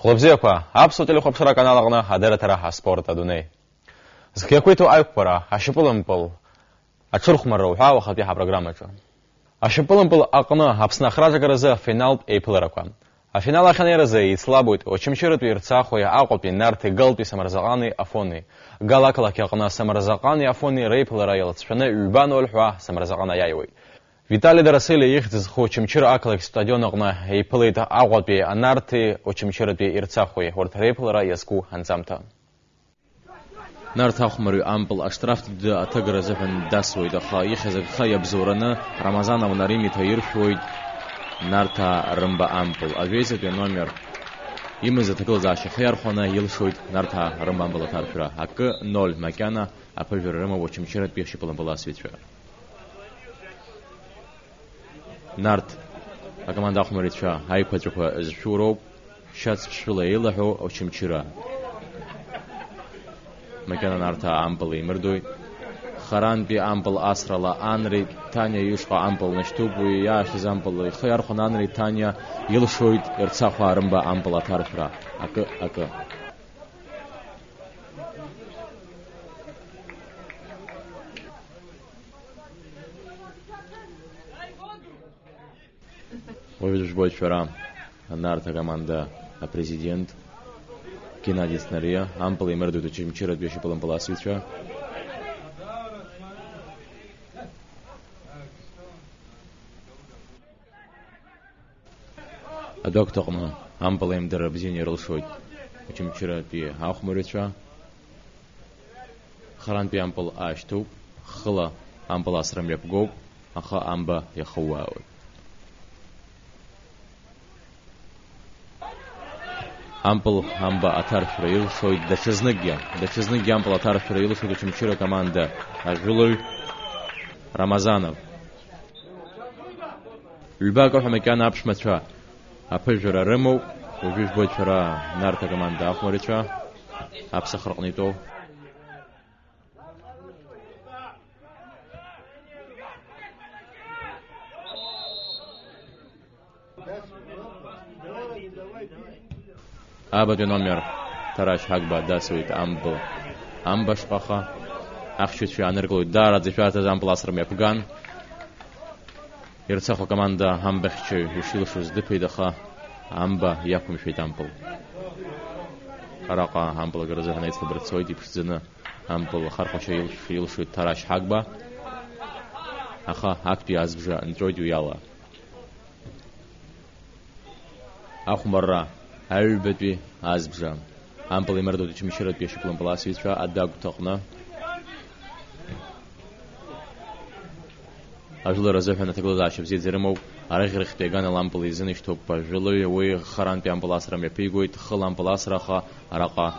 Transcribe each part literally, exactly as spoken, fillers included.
Лыбзиақәа, аԥсуа телехәаԥшра аканал аҟны адырраҭара аспорт адунеи. Зхы иақәиҭу аиқәԥара, ашьапылампыл аҽырхәмарра уҳәа уахатәи ҳапрограммаҿы. Ашьапылампыл аҟны Аԥсны ахраҿагаразы афиналтә еиԥыларақәа. Афинал ахьанеиразы еицлабуеит Очамчыратәи Ерцахәи, Аҟәатәи Нарҭи, Галтәи Самырзаҟани Афони. Гал ақалақь аҟны Самырзаҟани Афони реиԥылара иалҵшәаны ҩба ноль ҳәа Самырзаҟан аиааиуеит. Витали Дарасели ихьӡ зху Очамчыра ақалақь стадион аҟны еиԥылеит Аҟәатәи Нарҭи Очамчыратәи Ерцахәи, урҭ реиԥылара иазку анҵамҭа. Нарҭ ахәмарҩы ампыл аштраф ды аҭыгара азыҳәан дасуеит, аха ихьыз агха иабзоураны Рамазанов Нарим иҭаиршәуеит Нарҭаа рымба ампыл. Ажәеизатәи аномер имаз аҭагылазаашьа ихы иархәаны илшоит Нарҭаа рымба ампыл аҭаршәра. Акы ноль макьана аԥыжәара рымоуп Очамчыратәи ашьапылампыласҩцәа. Нарҭ акоманда ахәмарицәа аиқәаҵәақәа зшәу роуп, шьац ԥшшәыла еилаҳәоу Очамчыра. Макьана Нарҭаа ампыл еимырдоит. Харантәи ампыл асрала Анри Ҭаниа ишҟа ампыл нашьҭуп, уи иаашьҭыз ампыл ихы иархәаны Анри Ҭаниа илшоит Ерцахәаа рымба ампыл аҭаршәра. Акы, акы. Уажәы жәбоит шәара, Нарҭ акоманда апрезидент Геннади Цнариа, ампыл еимырдоит Очамчыратәи ашьапылампыласҩцәа. Адәагәҭаҟны ампыл аимдара бзианы ирылшоит Очамчыратәи ахәмарҩцәа. Харантәи ампыл аашьҭуп, хыла ампыл асра мҩаԥгоуп, аха амба иахууаауеит. Ампыл амба аҭаршәра илшоит даҽазныкгьы, даҽазныкгьы ампыл аҭаршәра илшоит Очамчыра акоманда ажәылаҩ Рамазанов. Ҩбак аҳәа макьана аԥшәмацәа аԥыжәара рымоуп. Уажәы ижәбоит шәара Нарҭ акоманда ахәмарицәа аԥсахраҟны итәоу. Абатәи номер Ҭарашь Ҳагба дасуеит ампыл амбашҟаха. Ахьчаҩцәа иааныркылоит, даараӡа ишәарҭаз ампыл асра мҩаԥган. Ерцахә акоманда амбахьчаҩ ишилшоз дыԥеит, аха амба иақәымшәеит ампыл. Араҟа ампыл агаразы ҳанаицлабырцоит, иԥшӡаны ампыл ахархәашьа илшоит Ҭарашь Ҳагба, аха актәи азбжа нҵәоит уи ала. Ахәмарра аҩбатәи азбжа. Ампыл имырдоит Очамчыратәи ашьапылампыласҩцәа адәагәҭаҟны. Ажәлар азыҳәан аҭагылазаашьа бзиаӡа ирымоуп. Арыӷьарахьтәи аганала ампыл изынашьҭуп ажәылаҩ, уи харантәи ампыл асра мҩаԥигоит, хыла ампыл асра, аха араҟа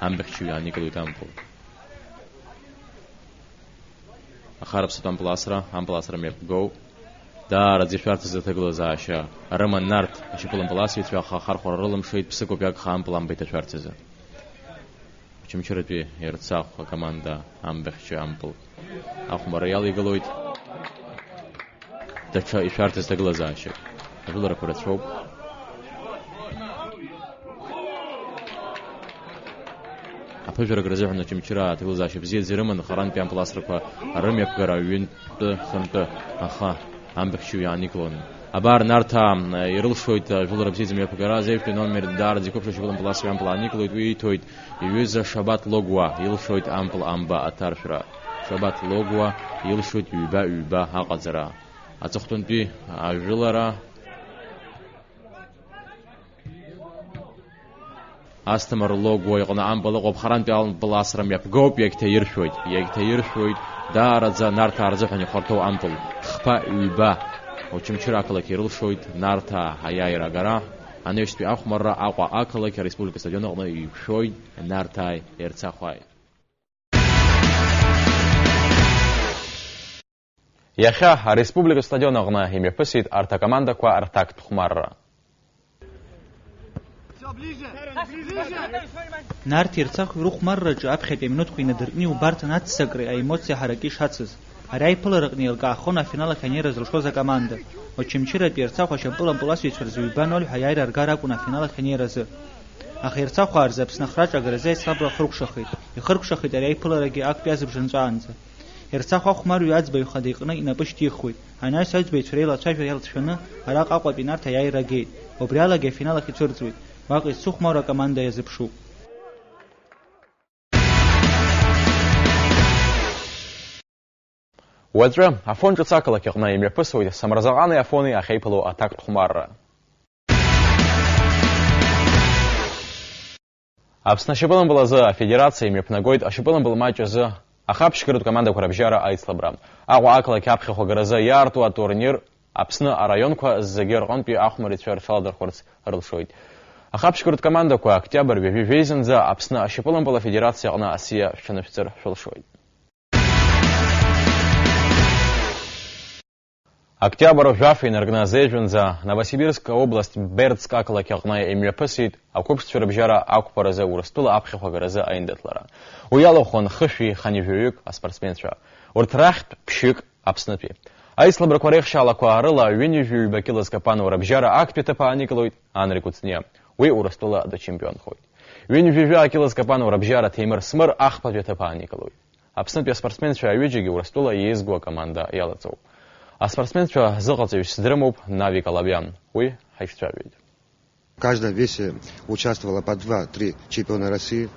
амбахьчаҩ иааникылоит ампыл. Ахарԥсатә ампыласра, ампыласра мҩаԥгоуп. Даараӡа ишәарҭаз аҭагылазаашьа рыман Нарҭ ашьапылампыласҩцәа, аха ахархәара рылымшеит, ԥсыкоуп иагха ампыл амба иҭашәарц азы. Очамчыратәи Ерцахә акоманда амбахьчаҩ ампыл ахәмарра иалеигалоит. Даҽа ишәарҭаз ҭагылазаашьак. Ажәыларақәа рацәоуп. Аԥыжәарак рзыҳәан Очамчыра аҭагылазаашьа бзиаӡа ирыман, харантәи ампыласрақәа рымҩаԥгара ҩынтәы-хынтәы, аха амбахьчаҩ иааникылон. Абар, Нарҭаа ирылшоит ажәылара бзиаӡа мҩаԥгара, зеижәтәи номер даараӡа иқәыԥшуа шьапылампыласра ампыл ааникылоит, уи ииҭоит иҩыза Шабаҭ Логәуа илшоит ампыл амба аҭаршәра. Шабаҭ Логәуа илшоит ҩба-ҩба аҟаҵара. Аҵыхәтәантәи ажәылара. Асҭамыр Логәуа иҟны ампыл ыҟоуп, харантәи ампыл асра мҩаԥгоуп, иагьҭаиршәуеит, иагьҭаиршәуеит, даараӡа Нарҭаа рзыҳәан ихәарҭоу ампыл. Хԥа ҩба Очамчыра ақалақь ирылшоит Нарҭаа аиааира агара. Анаҩстәи ахәмарра Аҟәа ақалақь ареспублика астадион аҟны иқәшәоит Нарҭааи Ерцахәааи. Иахьа ареспублика стадион аҟны имҩаԥысит арҭ акомандақәа рҭактә хәмарра. Нарҭ Ерцахә ирыхәмарраҿы аԥхьатәи аминуҭқәа инадыркны иубарҭан аццакреи аемоциа ҳараки шацыз. Ари аиԥылараҟны еилкаахон афинал ахь анеира зылшоз акоманда. Очамчыратәи Ерцахә ашьапылампыласҩцәа рзы ҩба ноль ҳәа аиааира аргар акәын афинал ахь анеира азы. Аха ерцахәаа рзы Аԥсны ахраҿы агаразы аицлабра хыркәшахеит. Ихыркәшахеит ари аиԥыларагьы актәи азыбжа нҵәаанӡа. Ерцахә ахәмарҩы аӡбаҩ хада иҟны инапы шьҭихуеит. Анаҩс аӡбаҩцәа реилацәажәара иалҵшәаны, араҟа Аҟәатәи Нарҭ аиааира агеит. Убри алагьы афинал ахь ицәырҵуеит. Уаҟа изцу хәмару акоманда иазыԥшуп. Уаҵәы, Афон ҿыц ақалақь аҟны имҩаԥысуеит Самырзаҟани Афони ахьеиԥыло аҭактә хәмарра. Аԥсны ашьапылампыл азы афедерациа имҩаԥнагоит ашьапылампыл матч азы ахаԥшьгаратә командақәа рыбжьара аицлабра. Аҟәа ақалақь аԥхьахә агаразы иаарту атурнир Аԥсны араионқәа зегьы рҟынтәи ахәмарицәа рҽаладырхәырц рылшоит. Ахаԥшьгаратә командақәа октиабр ҩажәи жәеизынӡа Аԥсны ашьапылампыл афедерациа аҟны асиа шәҽанышәҵыр шәылшоит. Октиабр жәаф инаркны азежәынӡа Новосибирск область Бердск ақалақь аҟны имҩаԥысит ақәыԥшцәа рыбжьара ақәԥаразы Урыстәыла аԥхьахә агаразы аиндаҭлара. Уи иалахәын хышәи хынҩажәаҩык аспортсменцәа. Урҭ рахьтә ԥшьҩык Аԥснытәи. Аицлабрақәа реихшьаалақәа рыла ҩынҩажәи ҩба кило зкапануа рыбжьара актәи аҭыԥ ааникылоит Анри Кәыҵниа. Уи Урыстәыла дачемпионхоит. Ҩынҩажәи жәаа кило зкапануа рыбжьара Ҭемыр Смыр ахԥатәи аҭыԥ ааникылоит. Аԥснытәи аспортсменцәа аҩыџьагьы Урыстәыла еизго акоманда иалаҵоуп. Аспортсменцәа зыҟаҵаҩыс дрымоуп Навик Алабиан. Уи ҳаицәажәеит. В каждом весе участвовало по два-три чемпиона России.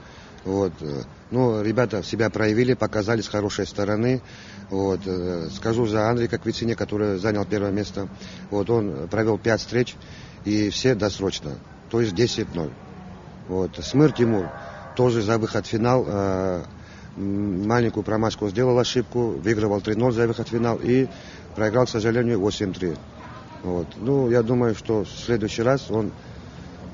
Вот, э, ну, ребята себя проявили, показали с хорошей стороны. Вот, э, скажу за Андрика Квицине, который занял первое место. Вот, он провёл пять встреч и все досрочно, то есть десять ноль. Вот, Смыр Тимур тоже за выход в финал, э, м, маленькую промашку сделал, ошибку, выигрывал три ноль за выход в финал и проиграл, к сожалению, восемь три. Вот. Ну, я думаю, что в следующий раз он,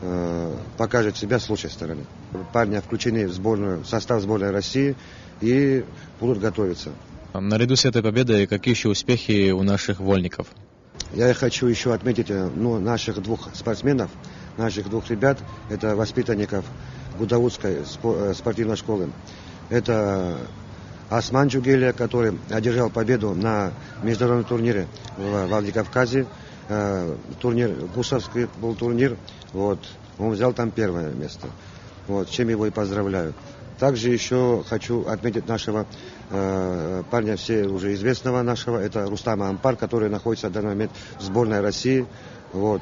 э, покажет себя с лучшей стороны. Парни включены в сборную, в состав сборной России и будут готовиться. Наряду с этой победой, какие ещё успехи у наших вольников? Я хочу ещё отметить, э, ну, наших двух спортсменов, наших двух ребят, это воспитанников Гудаутской спо-, э, спортивной школы. Это Осман Джугелия, который одержал победу на международном турнире в Владикавказе. Э, турнир, Гусарский был турнир. Вот. Он взял там первое место. Вот, с чем его и поздравляю. Также ещё хочу отметить нашего, э, парня, все уже известного нашего, это Рустама Ампар, который находится в данный момент в сборной России. Вот.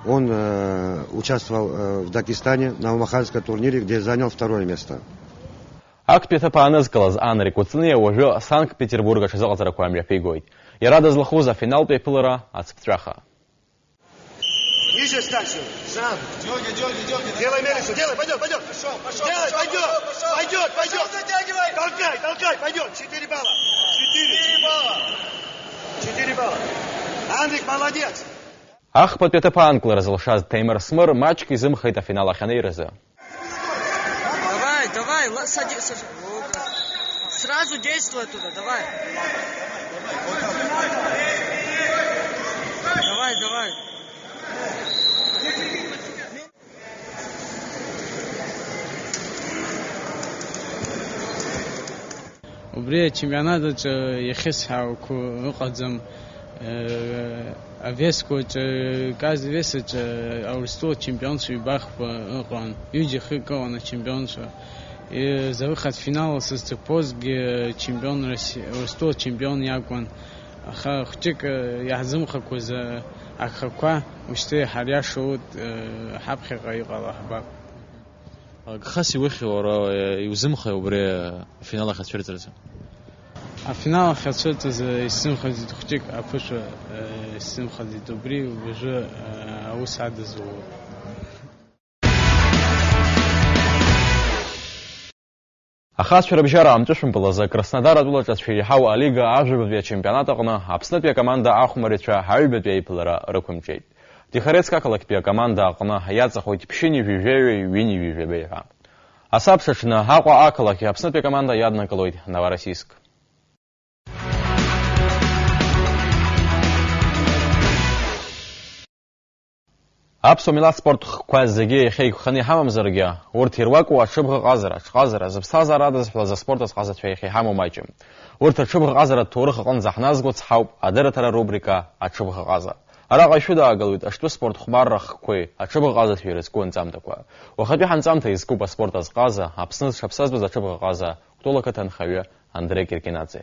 Он, э, участвовал, э, в Дагестане на Умаханском турнире, где занял второе место. Актәи аҭыԥ аанызкылаз Анри Кәыҵниа уажәы Санкт-Петербург аҽазыҟаҵарақәа мҩаԥигоит. Иара дызлахәыз афиналтә еиԥылара ацыԥҵәаха. Ниже встань, всё. Сразу. Дёргай, дёргай, дёргай. Делай мельницу, делай, пойдёт, пойдёт. Пошёл, пошёл, делай, пошёл, пойдёт, пошёл, пойдёт, пошёл, пойдёт. Затягивай. Толкай, толкай, пойдёт. Четыре балла. Четыре балла. Четыре балла. Андрик, молодец. Ахԥатәи аҭыԥ аанкылара зылшаз Ҭемыр Смыр маҷк изымхеит афинал ахь анеиразы. Давай, давай, ла-, сади-, сади-, о, как. Сразу действуй оттуда, давай. Давай, давай. Убри ачемпионат аҿы иахьысҳәаақәо ыҟаӡам, э, авесқәа аҿы, каз вес аҿы Аурыстәыла чемпионцәа ҩба-хԥа ыҟан, ҩыџьа-хҩык ыҟан ачемпионцәа. И-, за выход в финал сызцыԥозгьы чемпион Росси-, Урыстәыла чемпион иакәын. Аха хәҷык, э, иаҳзымхақәаз, э, агхақәа ушьҭа иҳариашоит, э, ҳаԥхьаҟа иҟало ҳбап. Агхас иухьи уара, иузымхеи убри афинал ахь ацәырҵразы? Афинал ахь ацәырҵразы исзымхаӡеит хәҷык аԥышәа, э, исзымхаӡеит, убри уажәы, э, аус адызулоит. Ахацәа рыбжьара амҵәышәымпыл азы Краснодар атәылаҿы ацәеиҩҳау алига ажәабатәи ачемпионат аҟны Аԥснытәи акоманда ахәмарицәа аҩбатәи аиԥылара рықәымҿиеит. Тихорецк ақалақьтәи акоманда аҟны иаҵахоит ԥшьынҩажәи жәаҩеи ҩынҩажәи жәабеи ҳәа. Асабшаҽны Аҟәа ақалақь Аԥснытәи акоманда иаднакылоит Новороссийск. Аԥсуа милаҭ спорт хкқәа зегьы иахьа игәханы иҳамамзаргьы, урҭ ируакуа аҽыбӷаҟазара, аҽҟазара, зыԥсҭазаара адызҳәалаз аспорт азҟазацәа иахьа иҳамоу маҷым. Урҭ аҽыбӷаҟазаратә ҭоурых аҟынӡа ҳназго цҳауп адырраҭара рубрика Аҽыбӷаҟаза. Араҟа ишәыдаагалоит аштәы спорт хәмарра хкқәеи аҽыбӷаҟазацәеи ирызку анҵамҭақәа. Уахатәи ҳанҵамҭа изкуп аспорт азҟаза, Аԥсны зҽаԥсазтәыз аҽыбӷаҟаза, Кәтол ақыҭа анхаҩы Андре Киркинаӡе.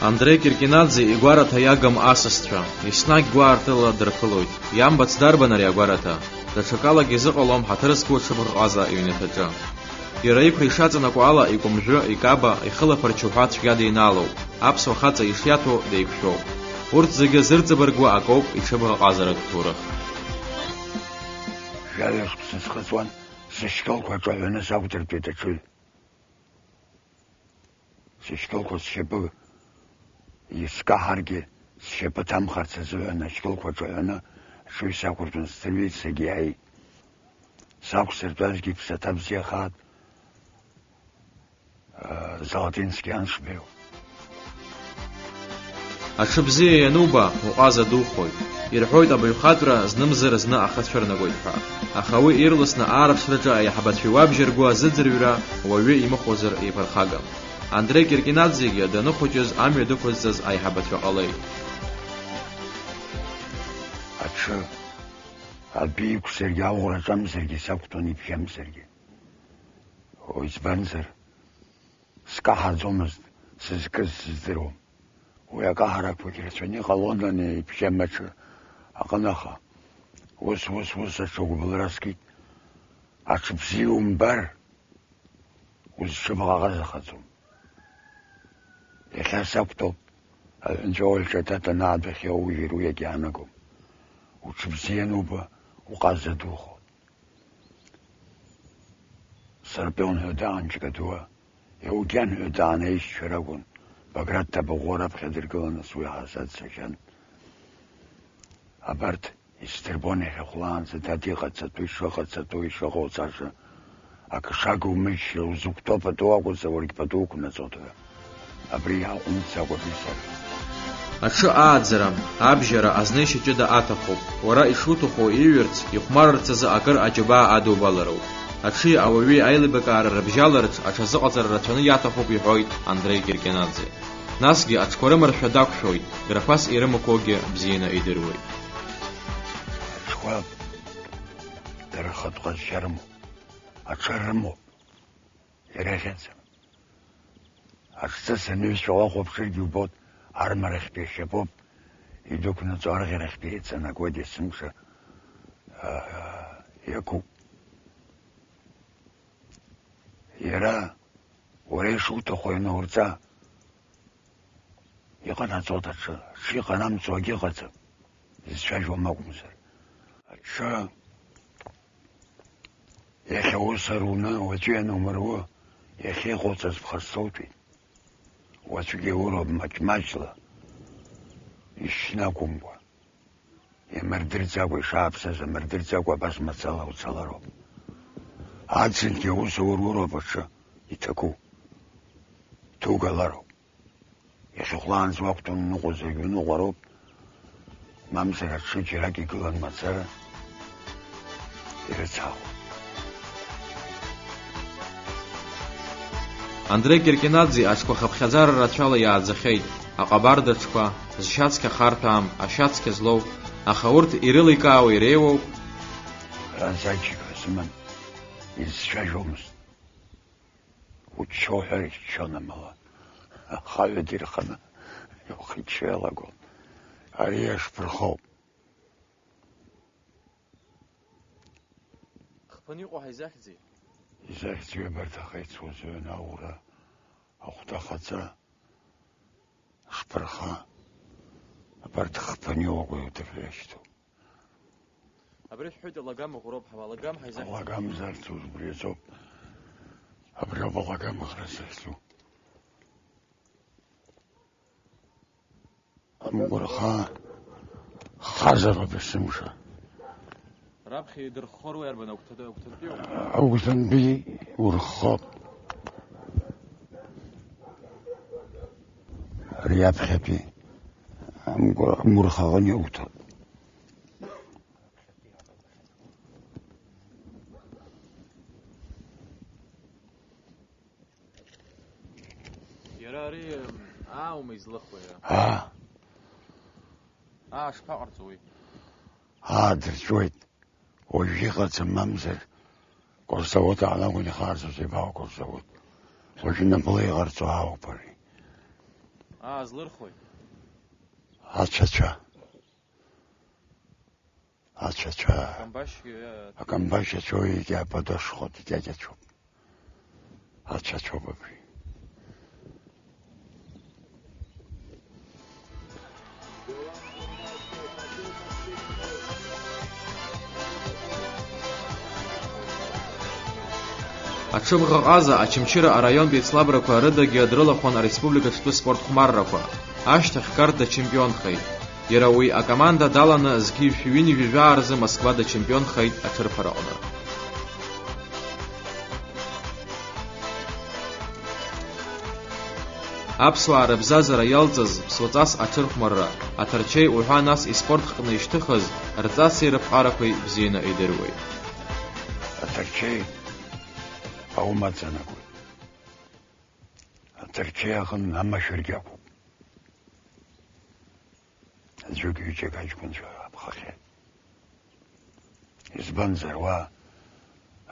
Андре Киркинаӡе игәараҭа иагым асасцәа, еснагь гәаартыла дырԥылоит. Иамбац дарбан ари агәараҭа? Даҽакалагьы изыҟалом ҳаҭыр зқәу аҽыбӷаҟаза иҩнаҭаҿы. Иара иқәра ишаҵанакуа ала, икәымжәы, икаба, ихылаԥарч уҳәа цәгьа деинаалоуп, аԥсуа хаҵа ишиаҭәоу деиқәшәоуп. Урҭ зегьы зырҵабыргуа акоуп иҽыбӷаҟазаратә ҭоурых. Жәаҩа шықәса схыҵуан, сышькылқәа ҿаҳәаны сақәдыртәеит аҽыҩ. Сышькылқәа сшьапы искаҳаргьы, сшьапы ҭамхарц азыҳәан ашькылқәа ҿаҳәаны аҽыҩ сақәыртәан сӡырҩит, сагьиааит. Сақәсыртәазгьы ԥсаҭа бзиахааит, аа, Золотинский аншбеу. Аҽы бзиа иануба, уҟаза духоит. Ирҳәоит, абаҩхатәра знымзар зны ахы цәырнагоит ҳәа. Аха уи ирласны аарԥшраҿы аиҳабацәа иуабжьарго азыӡырҩра уаҩы имыхәозар еиԥырхагам. Андре Киркинаӡегьы даныхәыҷыз амҩа дықәызҵаз аиҳабацәа ҟалеит. Аҽы адәы иқәзаргьы, аӷәра аҿамзаргьы, сақәтәон ибжьамзаргьы. Избанзар, скаҳаӡомызт, сызкыз сыздыруам. Уи акаҳарақәагь рацәаны иҟалон ани ибжьам аҽы аҟны, аха ус, ус, ус аҽы агәыбылра скит. Аҽы бзиа умбар, узҽыбӷаҟазахаӡом. Иахьа сақәтәоуп, аҳәынҵәа уаҩ ҿаҭа данаадәахьоу уажәы уи агьаанагом. Уҽыбзианы уба, уҟаза духоит. Сарпион ҳәа даан Џьгадуа, Еугьан ҳәа даан аишьцәа ракәын, Баграт Ҭабаӷәуа раԥхьа дыргыланы суи ҳазаццәахьан. Абарҭ исдырбон иахьа хәлаанӡа дад иҟаҵатәу, ишыҟаҵатәу, ишыҟауҵаша, акы шагу мыжьшьа узықәтәоу пату акәызар, уаргь пату уқәнаҵоит ҳәа. Абри иааҟәымҵӡакәа бисара. Аҽы ааӡара, абжьара азнеишьа ҷыда аҭахуп. Уара ишуҭаху ииҩырц, ихәмарырц азы акыр аџьабаа адубалароуп. Аҽи ауаҩи аилибакаара рыбжьаларц аҽазыҟаҵара рацәаны иаҭахуп, иҳәоит Андреи Киркинаӡе. Насгьы аҽқәа рымаршәа дақәшәоит, грақәас ирымақәоугьы бзианы идыруеит. Аҽқәа дара рхатә ҟазшьа рымоуп, аҽы рымоуп, ирыхьӡым. Аҽҵыс анҩызцәа уахәаԥшыргьы убоит, армарахьтәи ашьапоуп идәықәнаҵо, арӷьарахьтәи еиҵанакуеит есымша, аа, иакуп. Иара уара ишуҭаху ианурҵа, иҟанаҵоит аҽы, аҽы иҟанамҵо агьыҟаӡам, изцәажәом акәымзар. Аҽы иахьа ус аруны, уаҵәы ианумыруы, иахьа иҟауҵаз ԥхасҭоутәит. Уаҵәгьы иуроуп маҷ-маҷла, ишьны акәымкәа. Имырдырӡакәа ишааԥсаз амырдырӡакәа абас мацала уцалароуп. Аӡынгьы аус ауруроуп аҽы, иҭаку. Иҭугалароуп. Иахьа хәлаанӡа уақәтәаны уныҟәозаргьы уныҟәароуп, мамзар аҽы џьарак игылан мацара, ирыцҳахоит. Андре Киркинаӡе аҽқәа хыԥхьаӡара рацәала иааӡахьеит, аҟабарда аҽқәа, зшьацқьа харҭәаам, ашьацқьа злоу, аха урҭ ирыликаауа иреиуоуп. Аразаџьыка сыман, изцәажәомызт. Уччо ҳәа иччон амала, ахаҩа дирханы иухыччо иалагон. Ари иашԥырхоуп. Хԥаны иҟоу ҳаизахьӡи? Изахьӡу абарҭ ахеицуазаҩын аура, ахәҭахаҵа, шԥырха, абарҭ хԥаны иҟоу удырра иашьҭоу. Абри шәҳәоит, алагам ӷәроуп ҳәа, алагам ҳаизахьӡу. Алагам зарцу убри азоуп. Абри ауп алагам ӷра захьӡу. Амгәырха хазароуп есымша. Раԥхьа идырххо руеи арбан агәҭа-, агәҭантәиу? Агәҭантәи урххоуп. Ари аԥхьатәи амгәа-, амурхаҟын иауҭап. Иара ари, м, ааума излыхуа иара? Аа. Аа, шԥаҟарҵо уи? Аа, дырҵәуеит. Уажә иҟаӡам, мамзар, курсовод аанагон ихаарҵәоз ибаау курсовод. Уажәы напыла иҟарҵо аауп ари. Аа, злырхуеи? Ацәацәа. Ацәацәа. Акамбашь, э, акамбашь ацәоу егьа аподошхот егьагьацәоуп. Ацәацәоуп абри. Аҽыбӷаҟаза Очамчыра араионтә еицлабрақәа рыдагьы дрылахәын ареспубликаҿтәи спорт хәмаррақәа. Ашьҭахь Карда чемпионхеит. Иара уи акоманда даланы зқьи жәшәи ҩынҩажәи жәаа рзы Москва дачемпионхеит аҽырԥараҟны. Аԥсуаа рыбзазара иалҵыз ԥсуаҵас аҽырхәмарра, аҭарчеи уҳәа нас испорт хкны ишьҭыхыз рҵаси рыԥҟарақәеи бзианы идыруеит. Аҭарчеи аумаҵанакуеит. Аҭарчеи аҟын амашәыргьы ақәуп. Аӡәык-ҩыџьак аҷкәынцәа аԥхахьеит. Избанзар, уа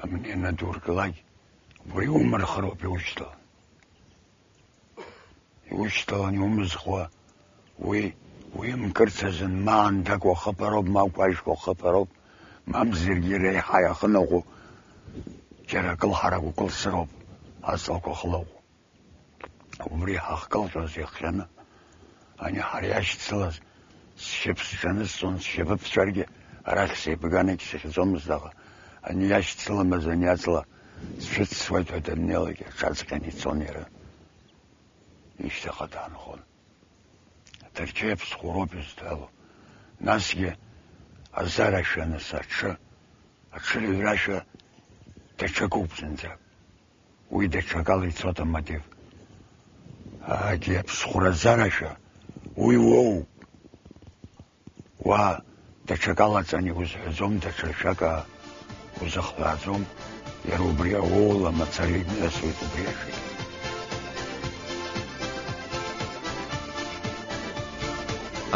амни анадуркылак, убри иумырхыроуп иушьҭалан. Иушьҭалан иумызхуа, уи, уимкырц азын ма андак уахыԥароуп, ма агәашә уахыԥароуп, мамзаргьы реиҳа иахынаҟәо џьара акылҳарак укылсыроуп, аҵлақәа хылаҟәуа. Убри ҳахькылҟьоз иахҟьаны, ани ҳара иашьцылаз, сшьапы сҿанысҵон, сшьапы ԥҵәаргьы арахь сеибган егьсыхьӡомызт, аха ани иашьцыламыз ани аҵла сцәыцуеит ҳәа даннеилак, аҽаҵҟьаны ицон иара. Ишьҭахьҟа даанхон. Аҭарчеи аԥсхәыроуп изҭало. Насгьы азара шәаныс аҽы, аҽырҩрашәа даҽакуп зынӡа. Уи даҽакала ицоит амотив. Аагьы аԥсхәра азарашәа, уи уоуп. Уа даҽакала ҵан иузҳәаӡом, даҽа шәака узыхҳәааӡом, иара убри ауоула мацара имҩасуеит убри ашәагьы.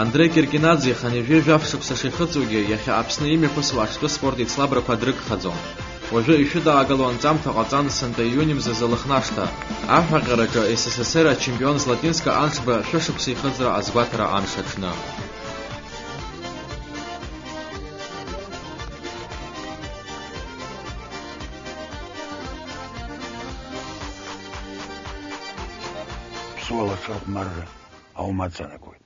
Андреи Киркинаӡе хынҩажәи жәаф шықәса шихыҵуагьы, иахьа Аԥсны имҩаԥысуа аҽтәы спорт еицлабрақәа дрыгхаӡом. Уажәы ишәыдаагалоу анҵамҭа ҟаҵан сынтәа иуни мзазы Лыхнашҭа. Аҳәаҟьараҿы С С С Р ачемпион Златинска Аншба шәышықәса ихыҵра азгәаҭара амш аҽны. Ԥсуала аҽырхәмарра аумаҵанакуеит.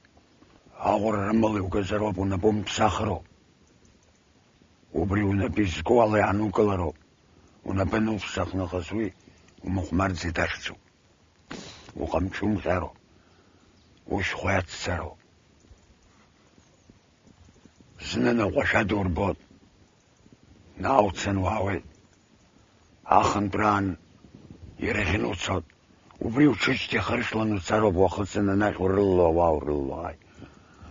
Аӷәра рымала иугазароуп, унапы умԥсахроуп. Убри унапы изку ала иаанукылароуп. Унапы ануԥсах нахыс уи умыхәмарӡеит ахьӡуп. Уҟамчы умҟьароуп. Ушьхәа иаццароуп. Зны наҟәашәа дурбот. Наҟ уцан уаауеит. Ахынтәраан ирӷьны уцот. Убри уҽыжьҭеи хыршәлан уцароуп, уахыцын анахь урылало ауаа урылало, ааи.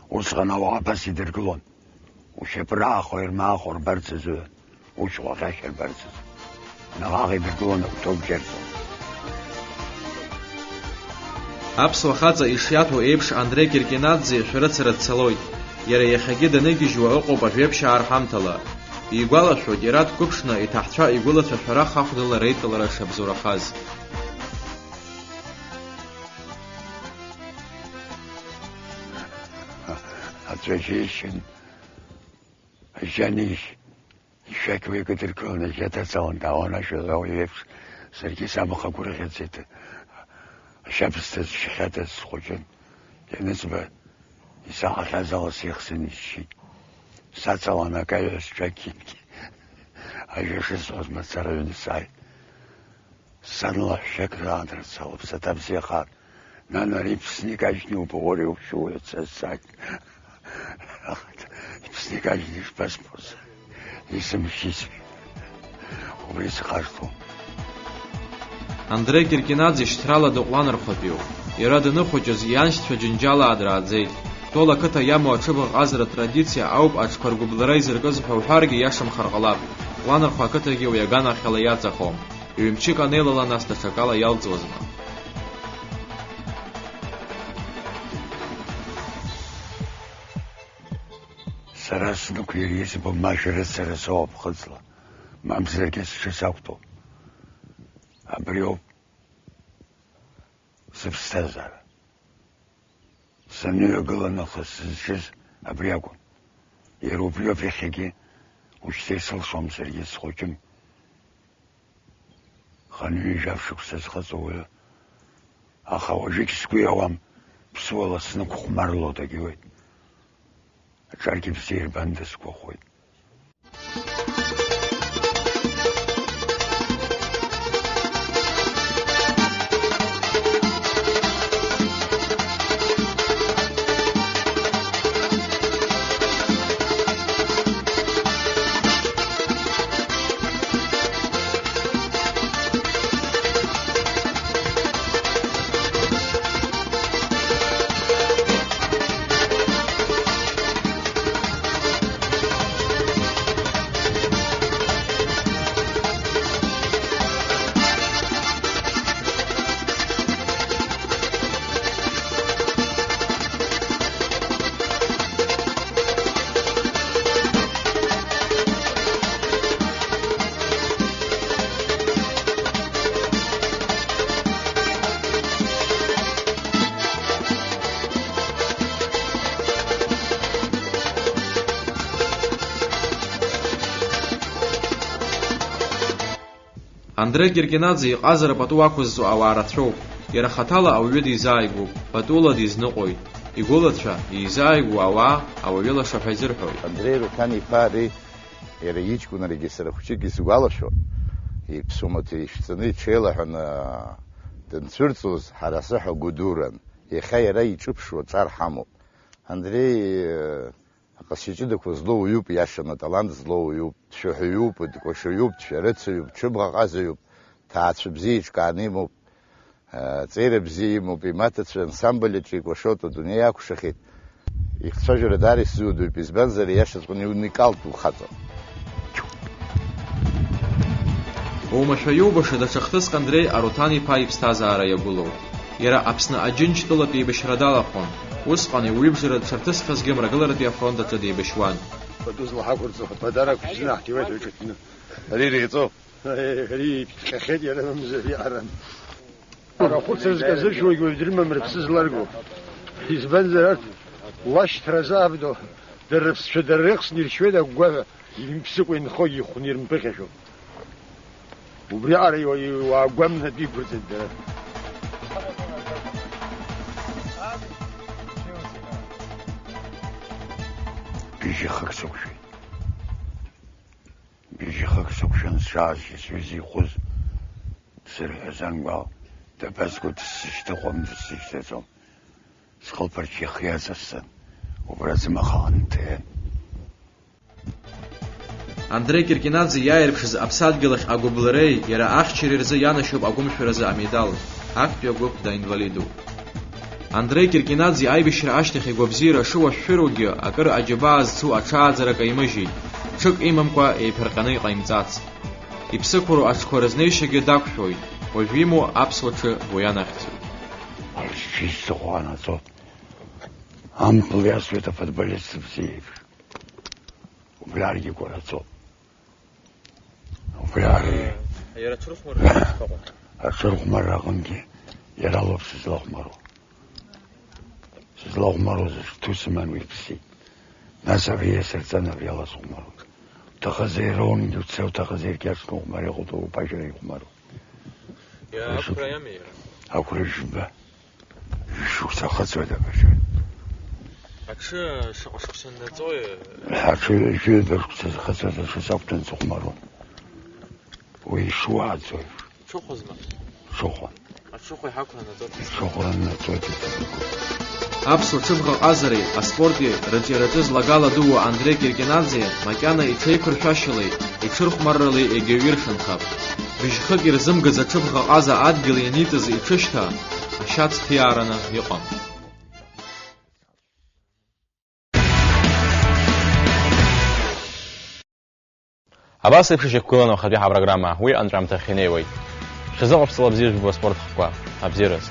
Усҟан ауаа абас идыргылон. Ушьапы раахо ирмаахо рбарц азы, ушьхәа ахьашьа рбарц азы. Наҟ-ааҟ идыргылон агәҭоуп џьарҵон. Аԥсуа хаҵа ишиаҭәоу еиԥш, Андреи Киркинаӡе шәарыцара дцалоит. Иара иахьагьы даныгьежьуа ыҟоуп ажәеиԥшьаа рҳамҭала. Игәалашәоит, иара дқәыԥшны, иҭаҳцәа игәылацәа шәарах ахәдала реидкылара шабзоурахаз. Аӡәы ишьын, ажьа анишь, ишәақь уи икыдыркыланы ажьа даҵалан даауан, ашәа зауа еиԥш, саргьы самаха гәырӷьаӡеит. Ашьабсҭа зшьхьадаз схәыҷын. Ианызба, исаҳахьаз ала сеихсны исшьит. Саҵалан акаҩ сҿакьынгьы. Ажәа шысҳәоз мацара аҩны сааит. Сан лаҳәшьак раан рацәа лыԥсаҭа бзиахааит. Нана, ари Аԥсны икажьны иубауа, иушьуеит са сцақь. Аԥсны икажьны ишԥасбоз? Исымшьызшәа, убри схашҭуам. Андреи Киркинаӡе шьҭрала дыҟәланырхәатәиуп. Иара даныхәыҷыз ианшьцәа џьынџьалаа драаӡеит. Тәыла ақыҭа иамоу аҽыбӷаҟазаратә традициа ауп аҽқәа ргәыбылра изыркыз ҳәа уҳәаргьы иашамхар ҟалап. Ҟәланырхәа ақыҭагьы уи аганахьала иаҵахом. Ҩ-мчык анеилала нас даҽакала иалҵуазма? Сара снықәиар избо ма шәарыцара соуп ԥхыӡла, мамзаргьы сҽы сақәтәоуп. Абриоуп сыԥсҭазаара. Саныҩагыла нахыс сызшаз абри акәын. Иара убриоуп иахьагьы, уажәшьҭа исылшом саргьы схәыҷым. Хынҩажәа шықәса зхыҵуа уаҩы. Аха уажәыгь сгәы иауам, ԥсуала снықәхәмарло дагьуеит. Аҿаргьы бзиа ирбанда сгәахәуеит. Андре Киркинаӡе иҟазара пату ақәызҵо ауаа рацәоуп. Иара хаҭала ауаҩы дизааигәоуп, патула дизныҟәоит. Игәылацәа, изааигәоу ауаа ауаҩы лаша ҳәа изырҳәоит. Андреи Руҭан-иԥа ари, иара иҷкәынарагьы сара хәҷык исгәалашәо, иԥсуа маҭәа ишәҵаны иҽеилаҳәаны данцәырҵуаз, ҳара ҳзыҳәа гәыдуран. Иахьа иара иҿыԥшуа ҿар ҳамоуп. Андреи, э, Аҟазшьа ҷыдақәа злоу уаҩуп, иашаны аталант злоу уаҩуп, дшәаҳәаҩуп, дкәашаҩуп, дшәарыцаҩуп, дшыбӷаҟазаҩуп, ҭаацәа бзиа еиҿкааны имоуп, аҵеира бзиа имоуп, имаҭацәа ансамбль аҿы икәашоит, адунеи иакәшахьеит. Ихцәажәара даара исзуадаҩуп, избанзар, иашаҵәҟьаны иуникалтә ухаҵоуп. Оумашәа иубаша даҽа хҭыск Андреи Аруҭан-иԥа иԥсҭазаара иагәылоуп. Иара Аԥсны Аџьынџьтәылатә еибашьра далахәын. Усҟан иуаҩыбжара дшарҭысхьазгьы Мрагыларатәи афронт аҿы деибашьуан. Пату злаҳақәырҵо подарок шәзынаҳҭиуеит уи ҿыҭны. Ари реиҵоуп. Ари иԥхьахьеит иара мамзар иаран. Ара хәыцра зказыршәуагь уаҩ дрымам рыԥсы зларго. Избанзар арҭ уашьҭра азаабдо, дара рыԥсцәа дара реихсны иршьуеит агәгәаҳәа, имԥсыкәа инхо ихәны ирымԥыхьашәо. Убриаҟара иуа-, иуаагәамны адәы иқәырҵеит дара. Бжьахык сықәшәеит. Бжьахык сықәшәан сшаазгьы сҩыза ихәыз сырҳәазангәал, дабазго дсышьҭыхуам, дсышьҭаҵом. Схылԥарч ихы иаҵасҵан, убра зымаха аанҭыҳәан. Андреи Киркинаӡе иааирԥшыз аԥсадгьыл ахь агәыблреи иара ахьчареи рзы ианашьоуп агәымшәаразы амедал, актәи агәыԥ даинвалидуп. Андреи Киркинаӡе аибашьра ашьҭахь игәабзиара шыуашәшәыругьы, акыр аџьабаа зцу аҽааӡара каимыжьит, ҽык имамкәа еиԥырҟьаны иҟаимҵац. Иԥсықәроу аҽқәа рызнеишьагьы дақәшәоит, уажә имоу аԥсуа ҽы гәы ианахьӡоит. Арсфист ҟанаҵоит, ампыл иасуеит афутболист бзиа еиԥш. Убри аргьы кәараҵоуп. Убри ар-, Иара аҽырхәмарра шԥаҟоу? Аҽырхәмарра аҟынгьы иара лоуп сызлахәмаруа. Сызлахәмаруаз шҭәу сыман уи ԥсит. Нас абри иасырҵан абри ала схәмаруеит. Уҭахазар ироунгьы уца, уҭахазар кьаҿны ухәмар, иҟоуҵо уԥашәара ихәмаруеит. Иара Ашәык-, ақәра иамеи иара? Ақәра жәба. Шықәса ахыҵуеит абыржәы. Аҽы шаҟа шықәса ннаҵои? Аҽы ҩажәи ҩба шықәса зхыҵуаз аҽы сақәтәан сыхәмаруан. Уи ишуааӡои? Ҽыхәазма? Ҽыхәа. Аҽыхәа иҳақәра наҵоит. Ҽыхәра наҵоит. Аԥсуа ҽыбӷаҟазареи аспорти рыҿиараҿы злагала дууа Андре Киркинаӡе макьана иҽеиқәыршәашьалеи иҽырхәмарралеи егьаҩ иршанхап. Бжьхык ирзымгаӡа ҽыбӷаҟаза адгьыл ианиҵаз иҽышьҭа ашьац ҭиаараны иҟан. Абас еиԥш ишьақәгылан уахатәи ҳапрограмма, уи анҵәамҭахь инеиуеит. Шәазыҟаԥҵала бзиа жәбо аспорт хкқәа. Абзиараз.